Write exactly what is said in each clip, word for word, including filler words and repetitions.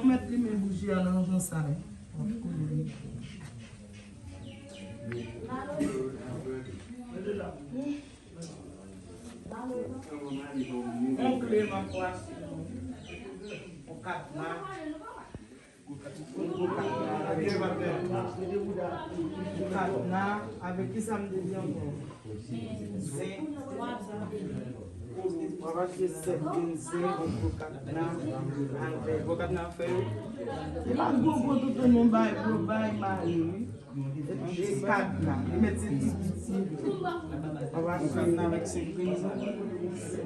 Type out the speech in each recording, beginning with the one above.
Ou mèt limen bouji a nan jan sa, wi. W ap koule li. On kle m ap pase nou. On katna. On gwo katna. Katna. Avèk ki sa m te di ankò? Zen. Mwen pa se sèt vennsenk, yon gwo katna. Anpè, gwo katna fè yo. Li pa gwo gwo toutan, non, bay, gwo bay, mare, wi. Epi se katna. Li met se ti piti. Gwo katna avèk senk vennsenk.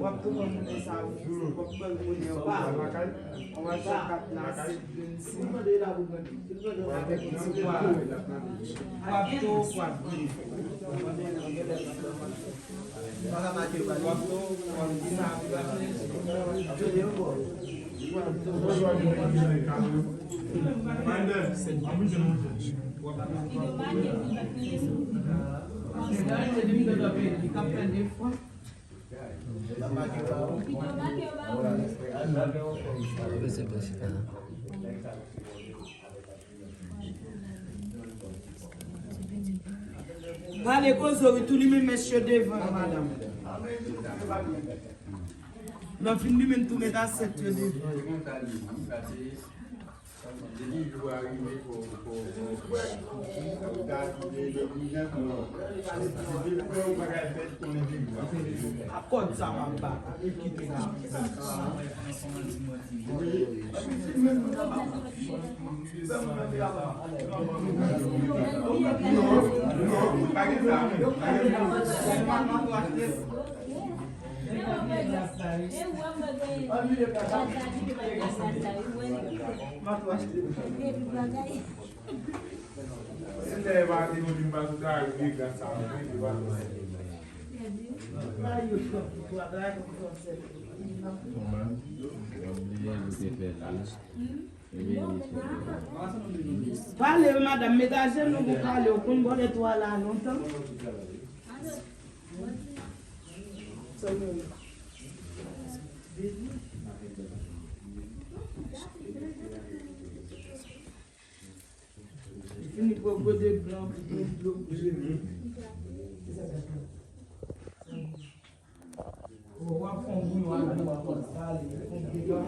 W ap tou pran monnen sa, w ap pran monnen an. Ou va fè katna, se vennsenk. Avèk ti pwa. W ap tou pwa. W ap tou pwa. Pale koze wi, tou limen mèch yo devan an, madanm. Lè w fin limen, tou met asèt yo devan. Depi jou a rive, fò, fò, fò, fò, fò w ta kite legliz ankò. Depi fè yon bagay fèt, konnen se jou a. A kòd sa m ap ba, e kite sa. Wi. Non, non, pa gen sa, pa gen sa. Pale, madanm, met ajenou pou pale, ou konn bò lè twa la lontan. Li fini pran gode blan pou pran dlo pou jere. Bon, w ap fè yon bouyon avè l, w ap pale, fè yon deba.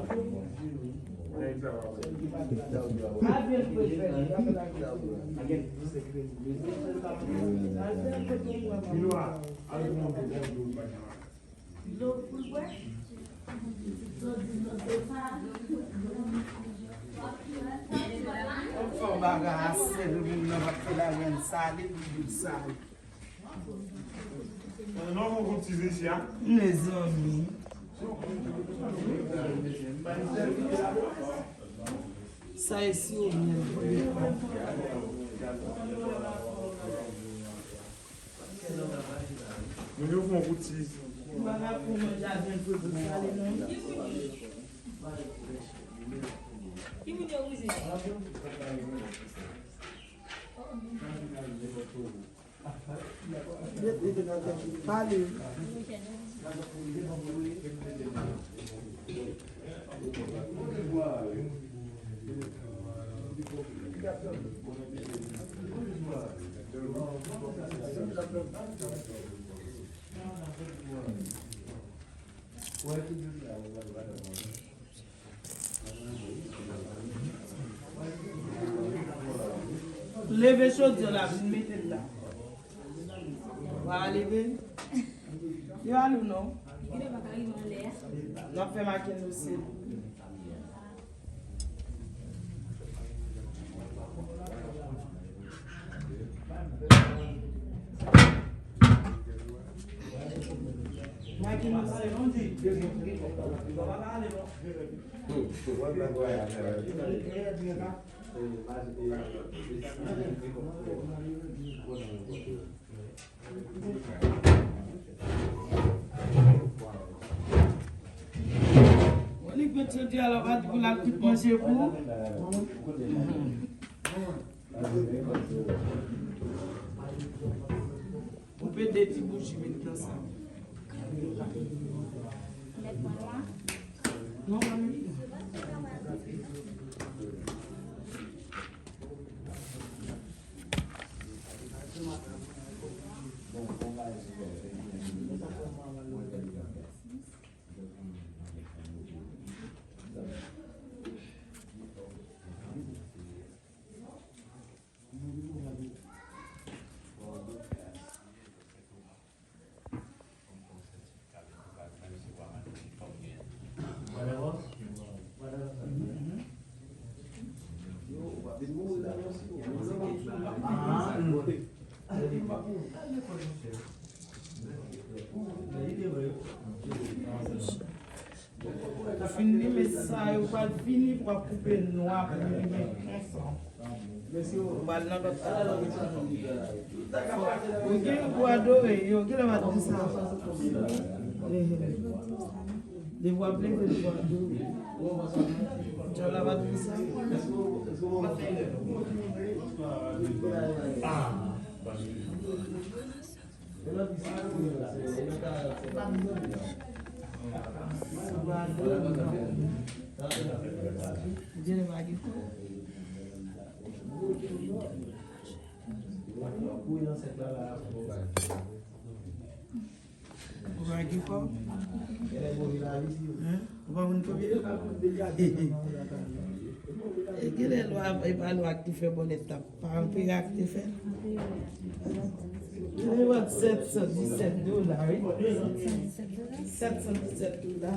Al fè yon kote w wè. Fè yon bagay a sèl moun nan pa t fè lajan l sale, li di l sale. Non, non, mon ti isi a. Mezanmi. Sa e si ou byen. Moun yo fè yon kout ti. M pa ka pran manje avè l pou sale non. Ki moun yo wouze? Pale. Leve chodyè la, vin mete l la. Wa leve. Yo al ou non? N ap fè make nou se. Mwen li pèt soti a la, pa di pou l ap tout manje pou ou. Ou pe de ti bouji met nan sa. Met mwen nwa. Non, pa met. Fin limen sa yo pral fini pou w ap koupe nwa pou limen konsa. Ou pral nan lòt. Ou gen pou adore yo, gen lè w ap di sa. Depi w ap leve, depi w ap dòmi. Djòl la pa t konsa. Ou pa gen kò? Hein? Ou pa konn kò? E genlè lwa e pa lwa ki fè bòlèt la pa anpire ak te fè. Li vant sèt san disèt dola, wi. Sèt san disèt dola.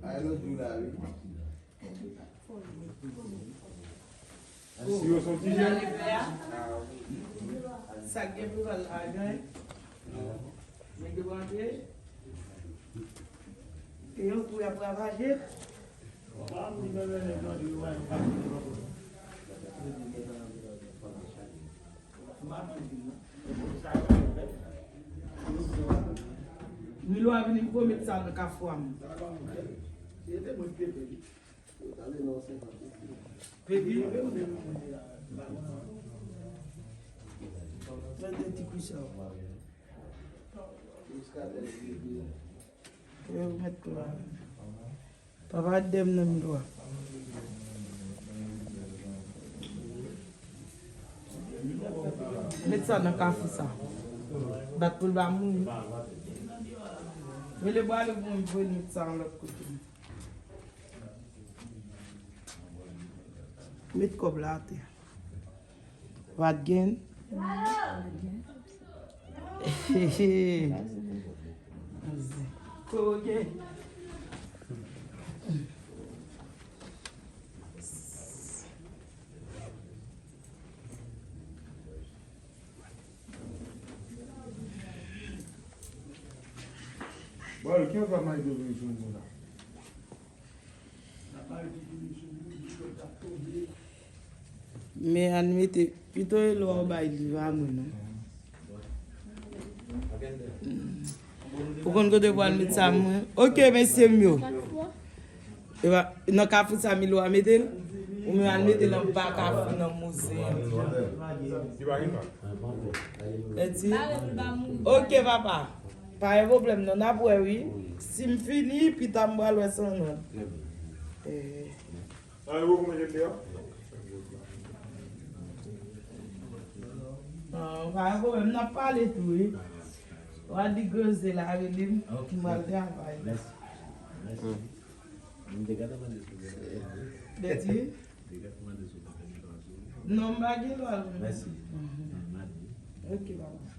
Ay, lòt jou la, wi. Si yo soti jèn. Sa k gen pou pral la, gen. Nèg yo rantre. E yon kou y ap ravaje. Milo a vini pou met sa nan kafou a m. Pepi. Mete ti kwi sa. Yo mèt la. Papa dèm nan m dwa. Met sa nan kafou sa. Bat pou l pa mouri. Rele bwa li pou m voye met sa yon lòt kote. Met kòb la atè. Vat gen. Koge. Bon, ki yon fwa Maïdo vin sou moun la? Men ann mete, pito e lwa w bay li, pa mwen non. Ou konn kote pou al met sa mwen? Ok, mesye m yo. Epa, nan kafou sa Milo a mete l? Ou menm al mete l anba kafou nan mize an. Eti? Ok, papa. Pa gen pwoblèm non, n ap wè wi. Si m fini, pita m pral wè Sanon. Eh. Ah, pa gen pwoblèm, n ap pale tou wi. W a di Granze la rele m, m pral travay. Mèsi. Mèsi. M te gentan mande si w te... Beti? M te gentan mande si w te fè netwaj sou li. Non, m pa gen lwa. Mèsi. Mhm. Ok, papa.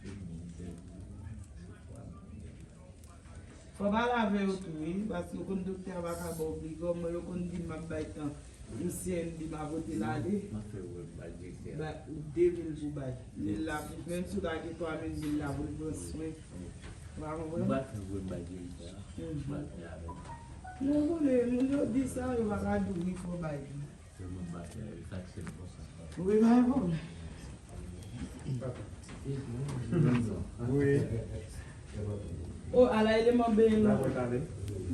Fò pale avè yo tou, wi, paske yo konn doktè a pa ka ba w bigò, mwen yo konn di m ap bay tan. Misye di m a pote l ale. M ap fè wè m bay direktè a. Ba, de mil pou bay. Mil la, menm si w ta gen twa mil, mil la pou l pran swen. Ou pa konprann? M ap fè wè m bay direktè a. Mhm. M ap fè avè l. Non, konnen, moun yo di sa, yo pa ka di w wi fò bay li. Sèlman m pa fè l, sa k sèl konsa. Wi, pa gen pwoblèm. Wi. Oh, ala eleman benyen nou.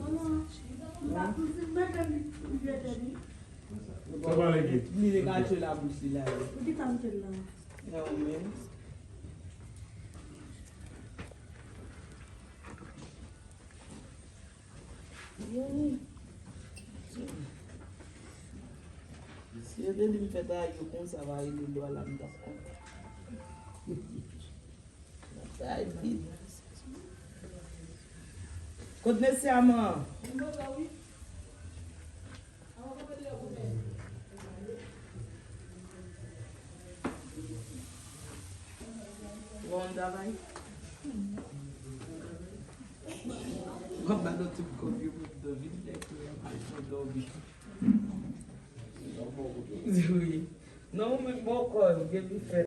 Manman, m pa kouzin, mwen fè li, li vye tèt li. Sa pale ki? Li te ka tchwe labouch li la. Pou ki sa m fè l la? Non, men. Si yo te di m fè travay yo konsa, pa rele lwa la, m t ap kontan. N ap travay vit. Kot mesye a, man? Bon travay. Mwen ba nou tout kòb yo pou nou vin lè tou, al fè dòmi. Wi. Non, men bon kòb, gen pou fè.